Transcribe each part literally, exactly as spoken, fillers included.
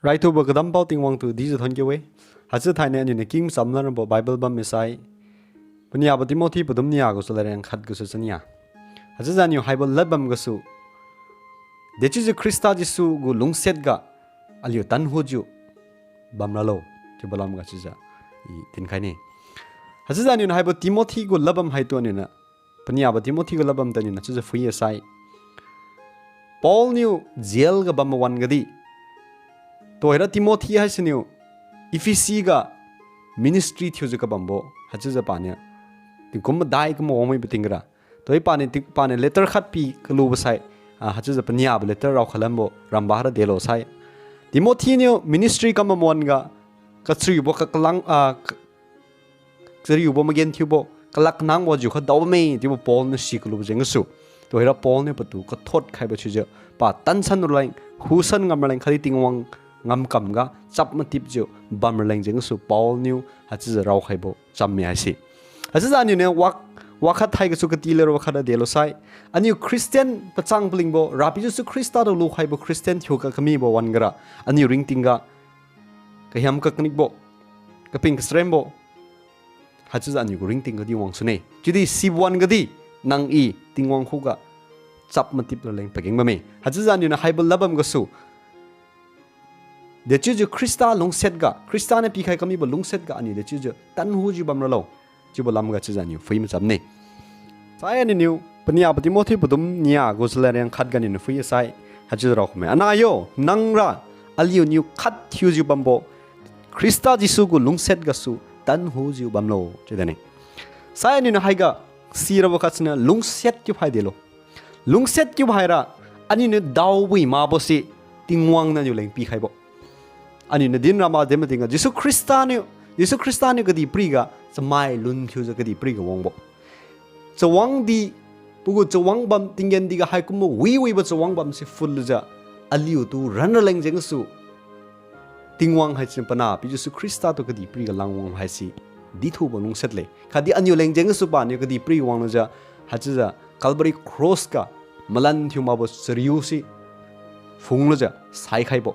Raithubo kadampao Tingwang tu dijiu thonkiu-e. Haichiujiu thainai aniu niu king chamlan rabo Bible bam misai, Paniabo Timothy padum nia gu chalariang khat gasu chania. Haichiujiu aniu haibo ladbam gasu, dechiujiu Khrista Jesu gu lungsiat ga aliu tanhujiu bamralo chiubo lamga chiujiu I dinkhai ne. Haichiujiu aniu niu haibo Timothy gu ladbam haitu aniu niu, Paniabo Timothy gu ladbam tu aniu niu chiujiu phui-e sai, Paul niu jail ga bambo wan-ga di, tuhoira Timothy haisiniu Ephesus ga ministry thiujiu kabambo haichiujiu paniu tingkum madai kum wangmibo tingga ra, tuhoi paniu ti- paniu letter khat pi kalubo sai, ah, haichiujiu paniabo letter raokhalanbo ramba hara delo sai, Timothy niu ministry kam bambo wan-ga, kachariubo kakalang, ah, k- chariubo magenthiubo kalak nangbo jiukha daobamme chiubo Paul niu si kalubo jeng gasu, tuhoira Paul niu patu kathot khaibo thiujiu, pa tansan raleng, husan ngam raleng khatdi Tingwang ngamkam ga chap matipjiu bam raleng jeng gasu Paul niu haichiujiu raokhaibo chamme haise. Haichiujiu aniu niu wak- wakhat hai gasu kati lero wakhat ra delo sai, aniu Christian pachang palingbo, Rapiu Jesu Khrista tu lukhaibo Christian thiuga kamibo wan-ga ra, aniu ringtingga kahiam kaknikbo, kaping kasrembo, haichiujiu aniu gu ringting gadi wangsune. Chiudi sibo wan-ga di, nang-i Tingwang khuga chap matip raleng pageng bamme. Haichiujiu aniu niu haibo ladbam gasu, dechiujiu Khrista lungsiat ga, Khrista niu pikhai kamibo lungsiat ga aniu dechiujiu tanhujiu bamralo chiubo lamga chiujiu aniu phui macham ne. Sai aniu niu Paniabo Timothy padum nia gu chalariang khat ga aniu niu phui-e sai, haichiujiu raokhamme. Anah yo, nangra aliu niu khat thiujiu bambo Khrista Jesu gu lungsiat gasu tanhujiu bamlo chiu dine. Sai aniu niu haiga sirabo khat siniu lungsiat chiubo hai delo. Lungsiat chiubo haira aniu niu daobui makbo se Tingwang niu aliu leng pikhaibo. Aniu niu dinra ma dinma tingga Jesu Khrista niu, Jesu Khrista niu kadihpiriga chamai lun thiujiu kadihpiriga wangbo, chawang di, pagu chawang bam tinggen diga haikumbo wiwibo chawang bamse phutlujiu aliutu ran raleng jeng gasu Tingwang haisi panahpiu Jesu Khrista tu kadihpiriga langwang haise dithubo lungsiat le. Khatdi aniu leng jeng gasu paniu kadihpiriga wanglujiu, haichiujiu Calvary Cross ga malan thiu makbo chariu se phunglujiu saikhaibo,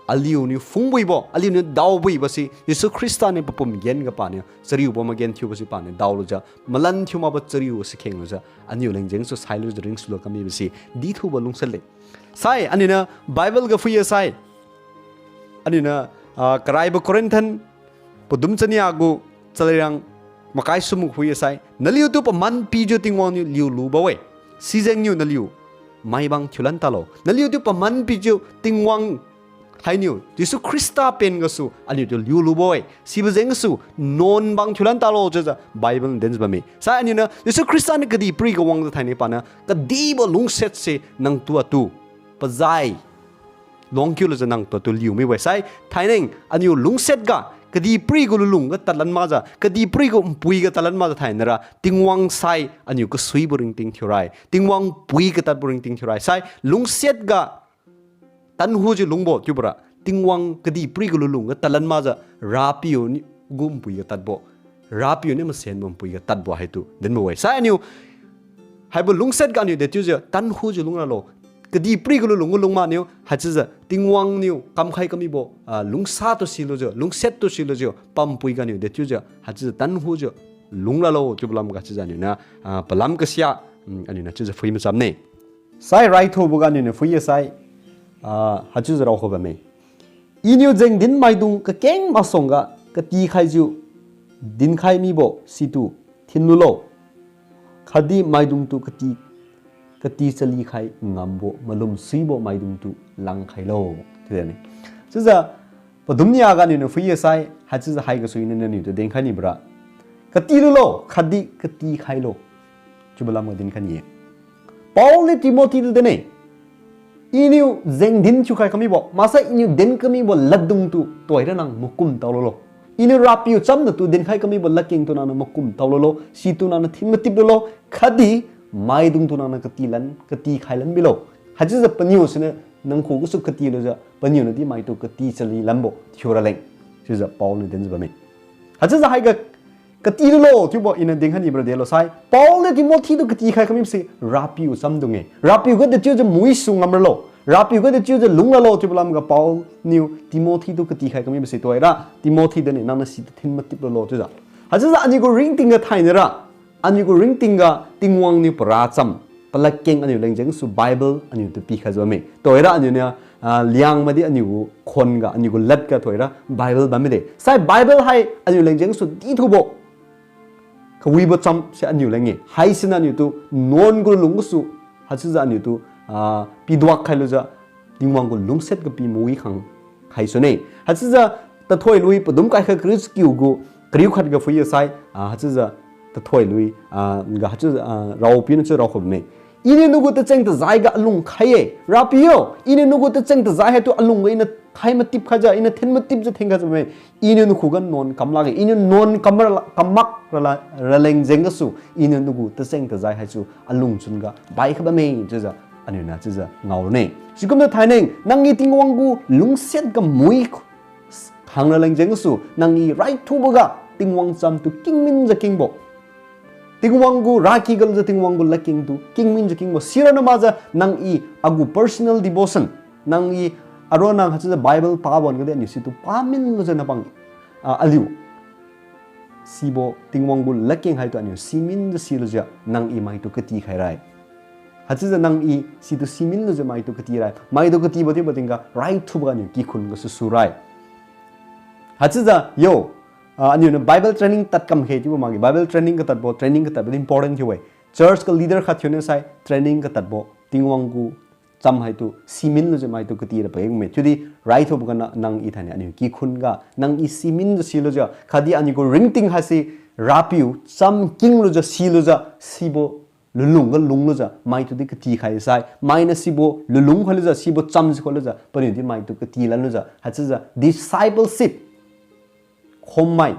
aliuniu phungbuibo, aliuniu daobuibo se Jesu Khrista niu papum genga paniu chariubo magenthiubo se paniu daolujiu malan thiu makbo chariu se khenglujiu aniu leng jeng gasu sailujiu ringsulo kamibo se dithubo lungsiat le. Sai aniu niu Bible ga phui-e sai, aniu niu, ah, karaibo Corinthian padum chania gu chalariang makai sum gu phui-e sai, naliutu paman pijiu Tingwang niu liulubo-e, sijengniu naliu maibang thiulan talo. Naliutu paman pijiu Tingwang hainiu Jesu Khrista pen gasu aliutu liulubo-e, sibo jeng gasu nuan bang thiulan talo chiujiu Bible niu dinjiu bamme. Sai aniu niu Jesu Khrista niu kadihpiriga wangjiu thainai paniu kadibo lungsiat se nangtu atu pazai lungkiu lujiu nangtu atu liu mibo-e. Sai thainai aniu lungsiat ga kadihpiri gu lulung ga tadlan makjiu, kadihpiri gu npui ga tadlan makjiu thainai ra Tingwang sai aniu kasuibo ringting thiurai, Tingwang pui katadbo ringting thiurai. Sai lungsiat ga tanhujiu lungbo chiubora Tingwang kadihpiri gu lulung ga tadlan makjiu Rapiu niu gu npui ga tadbo, Rapiu niu masenbo npui ga tadbo haitu dinbo-e. Sai aniu haibo lungsiat ga aniu dechiujiu tanhujiu lungralo. Kadihpiri gu lulung ga lung maniu haichiujiu Tingwang niu kamkhai kamibo, ah, lungsatu silujiu, lungsiattu silujiu, pampui ganiu dechiujiu haichiujiu tanhujiu lungralo chiubo lamga chiujiu aniu niu, ah, palam kasia, mm, aniu niu chiujiu phui macham ne. Sai raithubo ga aniu niu phui-e sai, ah, haichiujiu raokha bamme. Iniu jengdin maidung kakeng masuangga katikhaijiu dinkhai mibo situ thinlulo. Khatdi maidungtu kati, kati chalikhai ngambo malum suibo maidungtu langkhailo. Chiujiu ne. Chiujiu padum nia ga aniu niu phui-e sai, haichiujiu haigasu iniu naniutu dinkhai nibora, katilulo khatdi katikhailo chiubo lamga dinkhai ni-e. Paul niu Timothy tu dinne, iniu jengdin thiukhai kamibo maksai iniu din kamibo laddungtu tuhoira nang makum taolulo. Iniu Rapiu chamnatu dinkhai kamibo ladkengtu nangniu makum taolulo, situ nangniu thin matiplulo, khatdi maidungtu nangniu katilan, katikhailan bilo. Haichiujiu paniu siniu nang khugasu katilujiu paniu niudi maitu kati chali lanbo thiuraleng. Chiujiu Paul niu dinjiu bamme. Haichiujiu haiga katilulo chiubo iniu dinkhai nibora delo sai, Paul niu Timothy tu katikhai kamibo se Rapiu chamdung-e. Rapiu ga dechiujiu muisu ngamralo. Rapiu ga dechiujiu lung lalo chiubo lamga Paul niu Timothy tu katikhai kamibo si tuhoira, Timothy dani nangniu si tathin matip lalo chiujiu. Haichiujiu aliu gu ringting ga thainai ra, aliu gu ringting ga Tingwang niu paracham, paladkeng aliu leng jengsu Bible aliu tu pikhaijiu bamme. Tuhoira aliu niu, ah, Liangmai di aliu gu khon ga, aliu gu lad ga tuhoira Bible bamme de. Sai Bible hai aliu leng jengsu dithubo kawibo cham se aliu leng-e. Haisiniu aliu tu nuan gu lung gasu, haichiujiu aliu tu, ah, piduak khailujiu, Tingwang gu lungsiat ga pi mawi khang khai sune. Haichiujiu tathoi lui padum kaikhat kariu chakiu gu, kariu khat ga phui-e sai, ah, haichiujiu tathoi lui, ah, ga haichiujiu, ah, raopiu niu chiu rao khumme. Iniu nagu tacheng-tajai ga alung khai-e. Rapiu yo, iniu nagu tacheng-tajai haitu alung ga iniu khai matip khaijiu, iniu thin matipjiu theng khaijiu bamme. Iniu nakhuga nuan kam lakge, iniu nuan kam ra, kam mak rala, raleng jeng gasu, iniu nagu tacheng-tajai haisu alungchun ga bai kha bamme chiujiu, aliu niu chiujiu ngao rane. Sikumjiu thainai, nang-i Tingwang gu lungsiat ga mawi khang raleng jeng gasu, nang-i raithubo ga Tingwang cham tu kingminjiu kingbo, Tingwang gu raky ga lujiu Tingwang gu ladkeng tu kingminjiu kingbo sirana makjiu nang-i agu personal devotion, nang-i aronna haichiujiu Bible pabo wan ga di aliu situ pamin lujiu nabang, ah, aliu sibo Tingwang gu ladkeng haitu aliu siminjiu silujiu nang-i maitu katikhai rai. Haichiujiu nang-i situ simin lujiu maitu kati rai. Maitu katibo chiubo tingga raithubo ga aliu kikhun gasu surai. Haichiujiu yo, ah, aliu niu Bible training tad kam khe chiubo makge. Bible training katadbo, training katadbo di important thiu-e. Church ga leader khat thiuniu sai training katadbo, Tingwang gu cham haitu simin lujiu maitu kati ra pageng bamme. Chiudi raithubo ga nang-i thainai aliu kikhun ga nang-i siminjiu silujiu, khatdi aliu gu ringting haise Rapiu cham kinglujiu silujiu, sibo lulung ga lunglujiu maitu di katikhai sai, mainiu sibo lulung khailujiu, sibo chamjiu khailujiu paliu di maitu kati lanlujiu, haichiujiu discipleship khommai,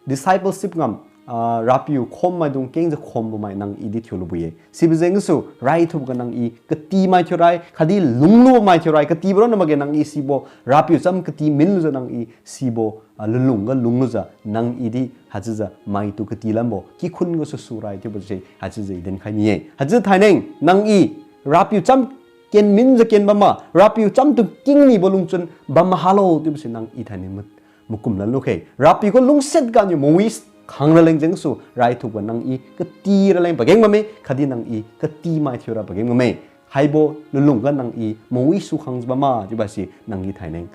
discipleship ngam, ah, Rapiu khommaidung kengjiu khombo mai nang-i di thiulubo-e. Sibo jeng gasu raithubo ga nang-i katimai thiurai, khatdi lunglubo mai thiurai, katibo ronna makge nang-i sibo Rapiu cham kati minlujiu nang-i sibo, ah, lulung ga lunglujiu nang-i di haichiujiu maitu kati lanbo kikhun gasu surai chiubo se haichiujiu i dinkhai ni-e. Haichiujiu thainai nang-i Rapiu cham kenminjiu ken bamma, Rapiu chamtu kingnibo lungchun bamma halo chiubo se nang-i thainai ma- makum lanlu khe. Rapiu gu lungsiat ga aliu mawi khang raleng jeng gasu raithubo ga nang-i kati raleng pageng bamme, khatdi nang-i katimai thiura pageng bamme. Haibo lulung ga nang-i mawi su khangjiu bamma chiubo se nang-i thainai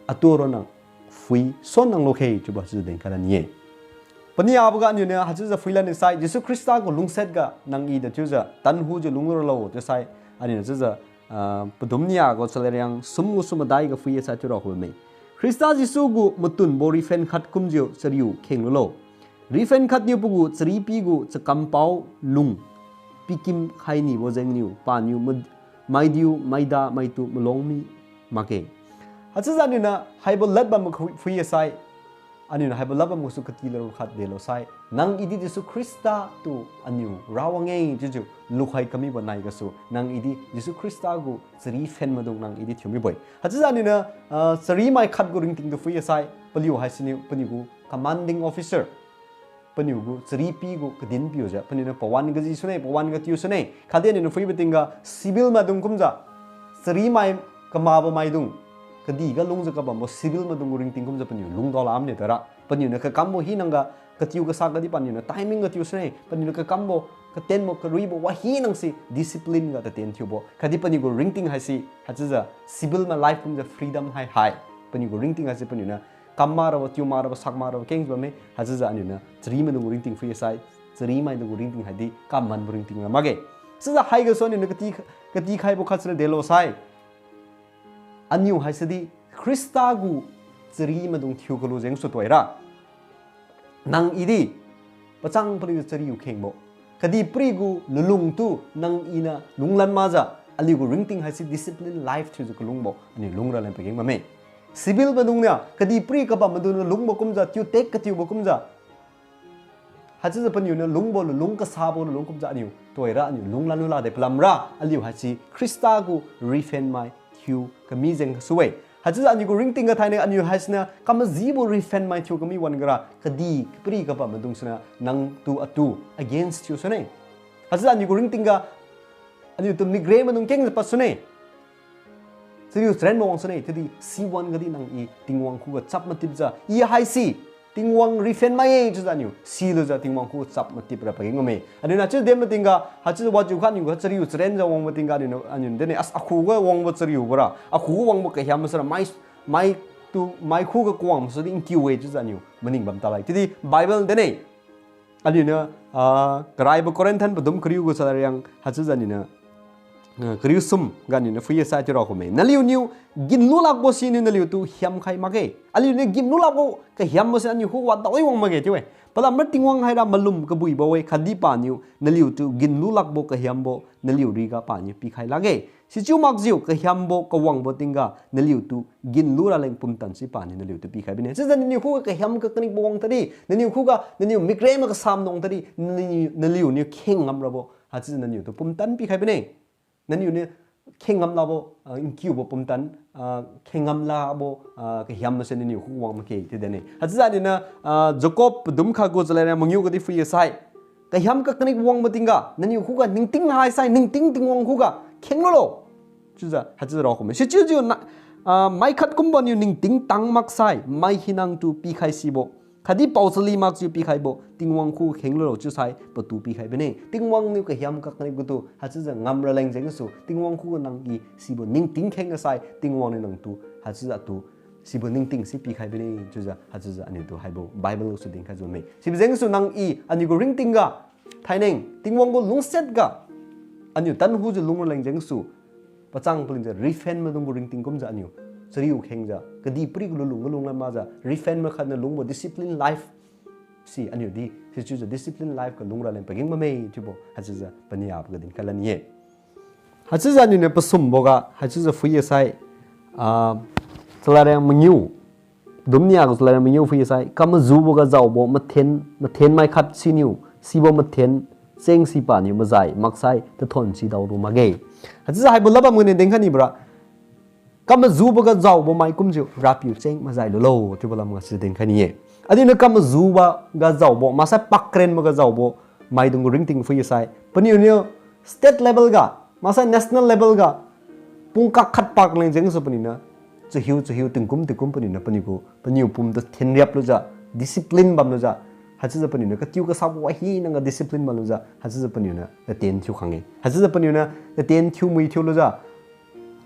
atu ronna phui suan nanglu khe chiubo se dinkhai la ni-e. Paniabo ga aliu niu haichiujiu phui la ni sai, Jesu Khrista gu lungsiat ga nang-i da chiujiu tanhujiu lunglu ralo chiu sai, aliu niu chiujiu, ah, padum nia gu chalariang sum gu sum madai ga phui-e sai chiu rao khubamme. Khrista Jesu gu matunbo riphen khat kumjiu chariu khenglulo. Riphen khatniu pagu charipi gu chakampao lung pikim khai nibo jengniu paniu mad-, maidiu maida maitu malong mi makge. Haichiujiu aliu niu haibo lad bam phui-e sai, aliu niu haibo lad bam gasu kati laro khat delo sai, nang-i di Jesu Khrista tu aliu rawang-e chiujiu lukhai kamibo nai gasu nang-i di Jesu Khrista gu chari phen maidung nang-i di thiu mibo-e. Haichiujiu aliu niu, ah, charimai khat gu ringting tu phui-e sai, paliu haisiniu paniu gu commanding officer, paniu gu charipi gu kadin piujiu, paniu niu pawan kaji sune, pawan katiu sune. Khatdi aliu niu phuibo tingga civil maidung kumjiu, charimai kamabo maidung, kadih ga lungjiu kabambo civil maidung gu ringting kumjiu paniu lungdao lamne tara. Paniu niu kakambo hina ga katiu kasa kadi paniu niu timing katiu sune, paniu niu kakambo, katenbo, karuibo wa hina se discipline ga taten thiubo. Khatdi paniu gu ringting haise, haichiujiu civil mai life kumjiu freedom hai hai. Paniu gu ringting haise paniu niu kam marabo, tiu marabo, sak marabo kengjiu bamme, haichiujiu aliu niu chari maidung gu ringting phui-e sai, chari maidung gu ringting haidi kamanbo ringting ra makge. Chiujiu haigasu aliu niu kati, katikhaibo khat sira delo sai, aliu haisi di Khrista gu chari maidung thiu kalu jengsu tuhoira, nang-i di pachang paliu chariu khengbo, kadihpiri gu lulung tu nang-i niu lunglan makjiu, aliu gu ringting haise discipline life thiujiu kalungbo aliu lungra leng pageng bamme. Civil maidung niu kadihpiri kabam maidung niu lungbo kumjiu, tiu tek katiubo kumjiu, haichiujiu paniu niu lungbo lulung kasabo lulung kumjiu aliu tuhoira aliu lunglan lu lakde palamra, aliu haise Khrista gu riphen mai thiu kami jeng gasu-e. Haichiujiu aliu gu ringting ga thainai aliu haisiniu kamajibo riphen mai thiu kami wan-ga ra, kadihpiri kabam maidung siniu nang tu atu against thiu sune. Haichiujiu aliu gu ringting ga aliu tu migre maidung kengjiu pad sune. Chariu charenbo wang sune, chiudi siwan gadi nang i Tingwang khuga chap matipjiu, i haisi Tingwang riphen mai-e chiujiu aniu silujiu Tingwang khuga chap matip ra pageng bamme. Aniu na chiu den matingga, haichiujiu wajiu kha aniu ga chariu charenjiu wang matingga, aniu, aniu dinne, as, akhuga wangbo chariubo ra, akhuga wangbo kahiam masara mai, mai tu, mai khuga kawang masudi nkiu-e chiujiu aniu maning bam talai. Chiudi Bible dinne, aliuniu, ah, karaibo Corinthian padum kariu gu chalariang, haichiujiu aliuniu, ah, kariu sum ga aliuniu phui-e sai chiu rao khumme. Naliuniu ginlu lakbo siniu naliutu hiamkhai makge. Aliuniu ginlu lakbo kahiambo si aniu khuga wadaodi wang makge chiu-e. Palamra Tingwang haira malum kabuibo-e khatdi paniu naliutu ginlu lakbo kahiambo naliu riga paniu pikhai lakge. Sichiu makjiu kahiambo kawangbo tingga naliutu ginlu raleng pumtan si paniu naliutu pikhai bine. Chiujiu naniu khuga kahiam kakningbo wang tadi, naniu khuga naniu mikrem kasam nung tadi, naliu, naliuniu kheng ngam rabo, haichiujiu naniutu pumtan pikhai bine. Naniuniu kheng ngam labo, ah, nkiubo pumtan, ah, kheng ngam labo, ah, kahiam mase naniu khuga wang makge chiu dinne. Haichiujiu aliuniu, ah, Jacob padum khat gu chalariang mangiu gadi phui-e sai. Kahiam kakningbo wang matingga, naniu khuga ningting hai sai, ningting Tingwang khuga kheng lulo. Chiujiu, haichiujiu rao khumme. Sichiujiu na, ah, mai khat kumbo niu ningting tang maksai, mai hinatu pikhai sibo khatdi paochali makjiu pikhaibo, Tingwang khuga kheng lulo chiusai patu pikhai bine. Tingwang niu kahiam kakningbo tu, haichiujiu ngam raleng jengsu, Tingwang khuga nang i sibo ningting kheng gasai, Tingwang niu nangtu, haichiujiu atu, sibo ningting si pikhai bine, chiujiu, haichiujiu aniutu haibo Bible su dinkhaijiu bamme. Sibo jengsu nang i, aniu gu ringtingga, thaineng, Tingwang gu lungsiat ga, aniu tanhujiu lung raleng jengsu, pachang palingjiu, riphen maidung gu ringting kumjiu aniu, chariu khengjiu, kadihpiri gu lulung, lulung lan makjiu, riphen mai khatniu lungbo discipline life si aniu di, sichiujiu discipline life ga lung raleng pageng bamme chiubo, haichiujiu paniaboga dinkhai lani-e. Haichiujiu aniuniu pasumboga, haichiujiu phui-e sai, ah, chalariang mangiu, padum nia gu chalariang mangiu phui-e sai, kamajuboga jaobo mathen, mathen mai khat siniu, sibo mathen cheng si paniu mazai maksai tathon si daolu makge. Haichiujiu haibo ladbam ganiu dinkhai nibo ra, kamajuboga jaobo mai kumjiu Rapiu cheng mazai lulo chiubo lamga si dinkhai ni-e. Aliuniu kamajuboga jaobo maksai pakrenboga jaobo maidung gu ringting phui-e sai, paniuniu state level ga maksai national level ga pungkak khat pak leng jengsu paniuniu chahiu chahiu tingkum tingkum paniuniu paniu gu paniu pumtu thenriap lujiu, discipline bam lujiu, haichiujiu paniuniu katiu kasabo wahina ga discipline bam lujiu, haichiujiu paniuniu taten thiu khang-e. Haichiujiu paniuniu taten thiumui thiu lujiu,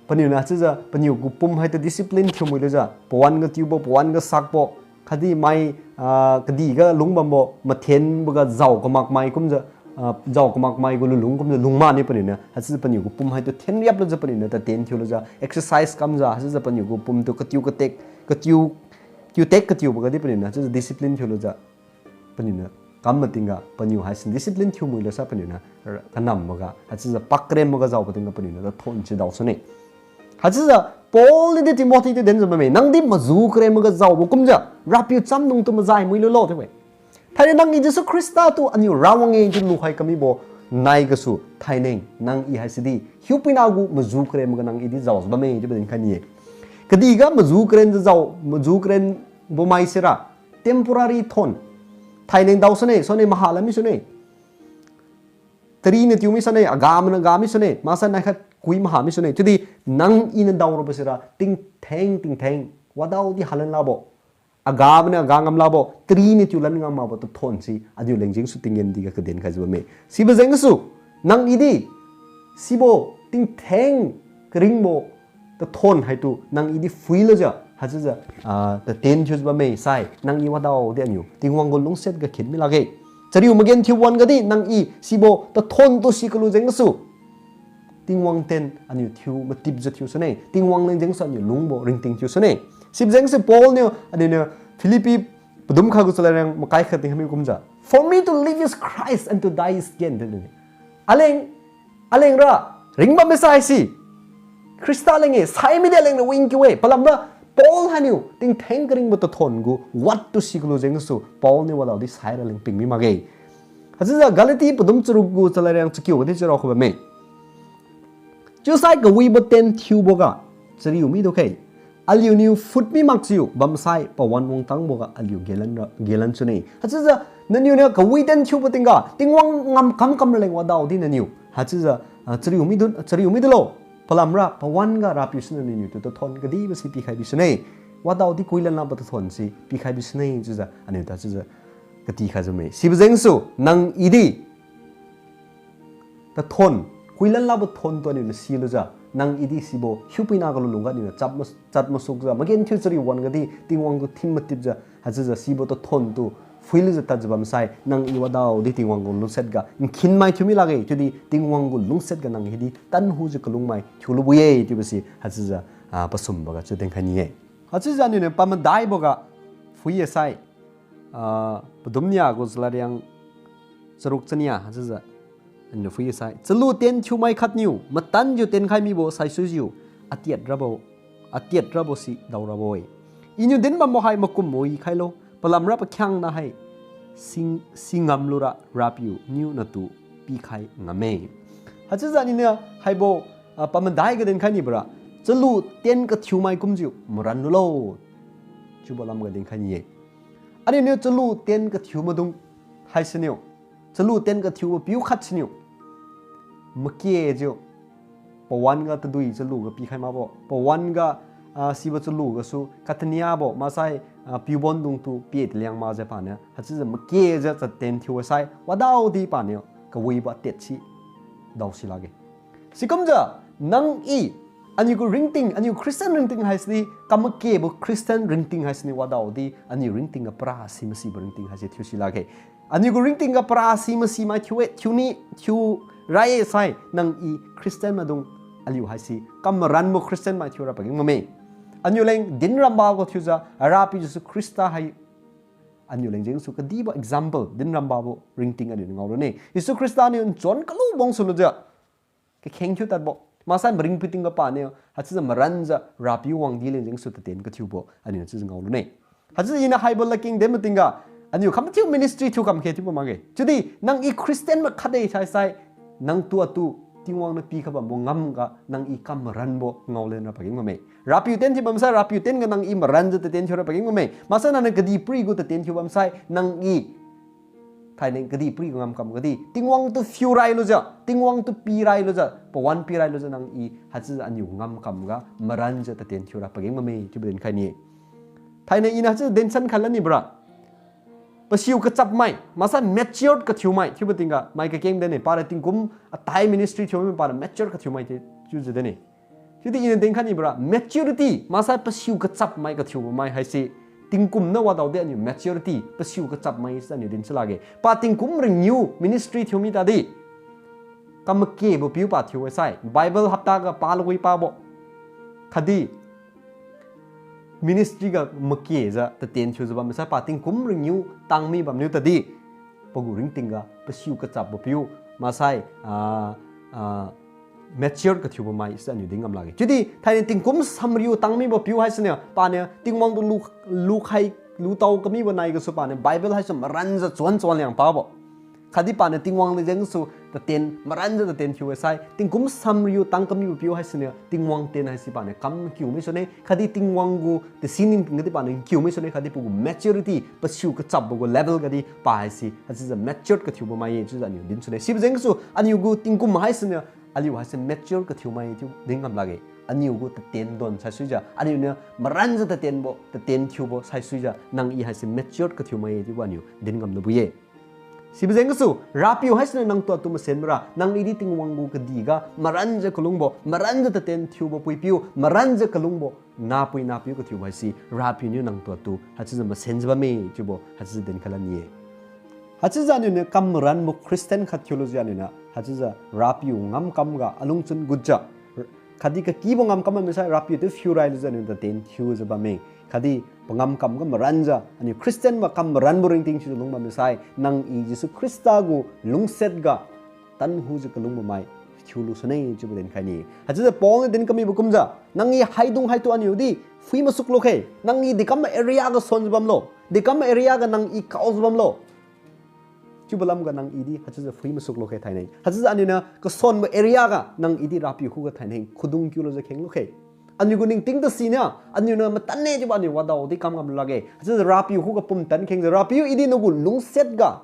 paniuniu haichiujiu paniu gu pum haitu discipline thiumui lujiu, pawan ga tiubo, pawan ga sakbo, khatdi mai, ah, kadihga lungbambo, mathenboga jao kamak mai kumjiu, ah, jao kamak mai gu lulung kumjiu lung maniu paniuniu haichiujiu paniu gu pum haitu thenriap lujiu paniuniu taten thiu lujiu, exercise kamjiu, haichiujiu paniu gu pumtu katiu katek, katiu, tiutek katiuboga di paniuniu haichiujiu discipline thiu lujiu, paniuniu kam matingga paniu haisi discipline thiumui lusa paniuniu kanamboga, haichiujiu pakrenboga jaobo tingga paniuniu tathon si dao sune. Haichiujiu Paul niu di Timothy tu denjiu bamme, nangdi maju karenboga jaobo kumjiu Rapiu chamdung tu mazai mui lulo chiu-e. Thainai nang i Jesu Khrista tu aniu rawang-e chiu lukhai kamibo nai gasu thainai nang i haisidi hiupuina gu maju karenboga nang i di jaojiu bamme chiubo dinkhai ni-e. Kadihga maju karenjiu jao, maju karenbo mai sira temporary thon. Thainai dao sune, sune maha lami sune. Tari niu tiu mi sune, aga maniu aga mi sune, maksai nai khat kui maha mi sune. Chiudi nang i niu dao rabo sira tingtheng tingtheng wadaodi halan labo, aga maniu aga ngam labo, tari niu tiu lan ngam makbo tathon si aniu leng jengsu tinggen diga kaden khaijiu bamme. Sibo jengsu nang i di sibo tingtheng karingbo tathon haitu nang i di phui lujiu, haichiujiu, ah, taten thiujiu bamme sai nang i wadaodi aniu Tingwang gu lungsiat ga khen mi lakge. Chariu magenthiu wan gadi nang i sibo tathon tu si kalu jengsu Tingwang ten aniu thiu matipjiu thiu sune, Tingwang leng jengsu aniu lungbo ringting thiu sune. Sibo jengsu Paul niu aniuniu Philippi padum khat gu chalariang makai khat tingkhai mi kumjiu, For me to live is Christ and to die is gain, chiu-e. Aleng, alengra ringbam misai si Khrista leng-e, sai midi aleng ra wing kiu-e. Palamra Paul hainiu tingtheng karingbo tathon gu wat tu si kalu jengsu Paul niu wadaodi saira leng ping mi makge. Haichiujiu Galati padum charuk gu chalariang chakiu gadi chiu rao khubamme. Chiusai kawibo ten thiuboga chariu midu khe, aliuniu phut mi makjiu bamsai pawan wangtangboga aliu gelan ra, gelan sune. Haichiujiu naniuniu kawi ten thiubo tingga Tingwang ngamkam kam raleng wadaodi naniu haichiujiu, ah, chariu midu, chariu midulo. Palamra pawan ga Rapiu siniu naniu tu tathon kadibo si pikhai bisune. Wadaodi kuilan labo tathon si pikhai bisune chiujiu aniu ta chiujiu katikhaijiu bamme. Sibo jengsu nang-i di tathon, kuilan labo thon tu aniu niu silujiu, nang-i di sibo hiupuina ga lulung ga aniu niu chap mas-, chat masukjiu, magenthiu chari wan gadi Tingwang gu thin matipjiu, haichiujiu sibo tathon tu phuilujiu tadjiu bamsai, nang-i wadaodi Tingwang gu lungsiat ga nkhinmai thiumi lakge, chiudi Tingwang gu lungsiat ga nang-i di tanhujiu kalungmai thiulubo-e chiubo si haichiujiu, ah, pasumbo ga chiu dinkhai ni-e. Haichiujiu aniu niu pamadaibo ga phui-e sai, ah, padum nia gu chalad riang charuk chania haichiujiu aniu phui-e sai, chalu tien thiumai khatniu matanjiu tienkhai mibo saisuijiu, atiat rabo, atiat rabo si daorabo-e. Iniu din bambo hai makum mui khailo, palamra pakhiangna hai sing, singam lura Rapiu niu natu pikhai ngamme. Haichiujiu aniu niu haibo, ah, pamadai ga dinkhai nibora, chalu tien kathiumai kumjiu maran lulo chiubo lam ga dinkhai ni-e. Aniu niu chalu tien kathiu maidung haisiniu, chalu tien kathiubo piu khat siniu, make jiu, pawan ga tadui chalu ga pikhai makbo, pawan ga, ah, sibo chalu gasu kataniabo, maksai, ah, piubon dungtu pie taliang makjiu paniu haichiujiu make jiu tatien thiu-e sai, wadaodi paniu kawibo tet si daosi lakge. Sikumjiu, nang-i, aniu gu ringting, aniu Christian ringting haisidi, kamakebo Christian ringting haisini wadaodi aniu ringting ga para si masibo ringting haise thiusi lakge. Aniu gu ringting ga para si masimai thiu-e, thiuni, thiu ra-e sai, nang-i Christian maidung aliu haise kamaranbo Christian mai thiura pageng bamme. Aniu leng din ramba gu thiujiu, Rapiu Jesu Khrista hai aniu leng jengsu kadibo example, din rambabo ringting aniu niu ngaolune. Jesu Khrista niu nchon kalu bang sulujiu kakheng thiu tadbo, maksai maringpiu tingga paniu haichiujiu maranjiu Rapiu wangdi leng jengsu tatien kathiubo aniu chiujiu ngaolune. Haichiujiu iniu haibo ladkeng dinbo tingga, aniu kam thiu ministry thiu kamkhe chiubo makge. Chiudi nang-i Christian mai khatde saisai, nangtu atu Tingwang niu pikhai bambo ngamga nang-i kam maranbo ngaolenra pageng bamme. Rapiu tien thiu bamsai, Rapiu tien ga nang-i maranjiu tatien thiura pageng bamme. Maksai nangniu kadihpiri gu tatien thiu bamsai, nang-i thainai kadihpiri gu ngamkam gadi Tingwang tu phiu railujiu, Tingwang tu pi railujiu, pawan pi railujiu nang-i haichiujiu aniu ngamkam ga maranjiu tatien thiura pageng bamme chiubo dinkhai ni-e. Thainai iniu haichiujiu dinsan khaila nibora, pasiu kachapmai, maksai matured kathiumai chiubo tingga mai kakeng dine, para tingkum atai ministry thiumai para matured kathiumai chiu, chiujiu dine. Chiudi iniu dinkhai nibora, maturity, maksai pasiu kachapmai kathiubo mai haise, tingkum niu wadaodi aniu maturity, pasiu kachapmai si aniu dinsa lakge. Pa tingkum ringniu ministry thiumi tadi, kamakebo piu pa thiu-e sai, Bible hapta ga pa lagui pabo, khatdi ministry ga makejiu tatien thiujiu bamsai pa tingkum ringniu tangmi bamniu tadi, pagu ringting ga pasiu kachapbo piu, maksai, ah, ah, matured kathiubo mai si aniu din ngam lakge. Chiudi thainai tingkum samriu tangmibo piu haisiniu paniu Tingwang tu lu, lukhai, lutao kamibo nai gasu paniu Bible haise maranjiu chuan chuan liang pabo, khatdi paniu Tingwang leng jengsu tatien maranjiu tatien thiu-e sai, tingkum samriu tang kamibo piu haisiniu Tingwang tien haise paniu kam kiu mi sune, khatdi Tingwang gu tasi ningting gadi paniu kiu mi sune, khatdi pagu maturity, pasiu kachapbo gu level gadi pa haise haichiujiu matured kathiubo mai-e chiujiu aniu din sune. Sibo jengsu aniu gu tingkum haisiniu aliu haise mature kathiumai chiu din ngam lakge. Aniu gu tatien don saisuijiu, aniu niu maranjiu tatienbo, tatien thiubo saisuijiu nang-i haise matured kathiumai-e chiubo aniu din ngam lubo-e. Sibo jeng gasu, Rapiu haisiniu nangtu atu masenbora, nang-i di Tingwang gu kadih ga maranjiu kalungbo, maranjiu tatien thiubo puipiu, maranjiu kalungbo napui napiu kathiubo haise Rapiu niu nangtu atu haichiujiu masenjiu bamme chiubo haichiujiu dinkhalan ye. Haichiujiu aniu niu kam maranbo Christian khat thiulujiu aniu niu haichiujiu Rapiu ngamkam ga alungchun gutjiu, khatdi kakibo ngamkam bammi sai Rapiu tu phiu railujiu aniu tatien thiujiu bamme. Khatdi pangamkam ga maranjiu aniu Christian ma kam maranbo ringting thiujiu lung bammi sai, nang-i Jesu Khrista gu lungsiat ga tanhujiu kalungbo mai thiulu sune chiubo dinkhai ne. Haichiujiu Paul niu din kamibo kumjiu, nang-i haidung haitu aniu di phui masuk lukhe. Nang-i dekam area ga sonjiu bamlo, dekam area ga nang-i kaojiu bamlo, chiubo lamga nang-i di haichiujiu phui masuk lukhe thainai. Haichiujiu aniu niu kasonbo area ga nang-i di Rapiu khuga thainai khudung kiulujiu kheng lukhe. Aniu gu ningting tasi niu, aniu niu matanne chiubo aniu wadaodi kam ngam lulakge. Haichiujiu Rapiu khuga pumtan khengjiu, Rapiu, i di nagu lungsiat ga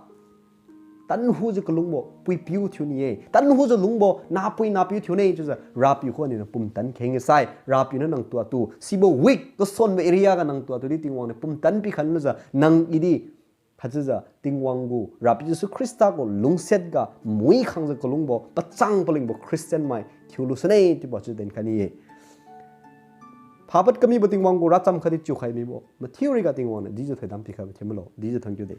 tanhujiu kalungbo puipiu thiu ni-e. Tanhujiu lungbo nahpui nahpiu thiu ne chiujiu Rapiu khu aniu niu pumtan kheng sai. Rapiu niu nang tuatu sibo weak kasonbo area ga nang tuatu di Tingwang niu pumtan pikhan lujiu nang i di haichiujiu Tingwang gu, Rapiu Jesu Khrista gu lungsiat ga mui khangjiu kalungbo, pachang palingbo Christian mai thiulu sune chiubo chiu dinkhai ni-e. Phapad kamibo Tingwang gu racham khatdi chiukhai mibo mathiu riga Tingwang niu dijiu thoidam pikhaibo thiu milo, dijiu thank you de.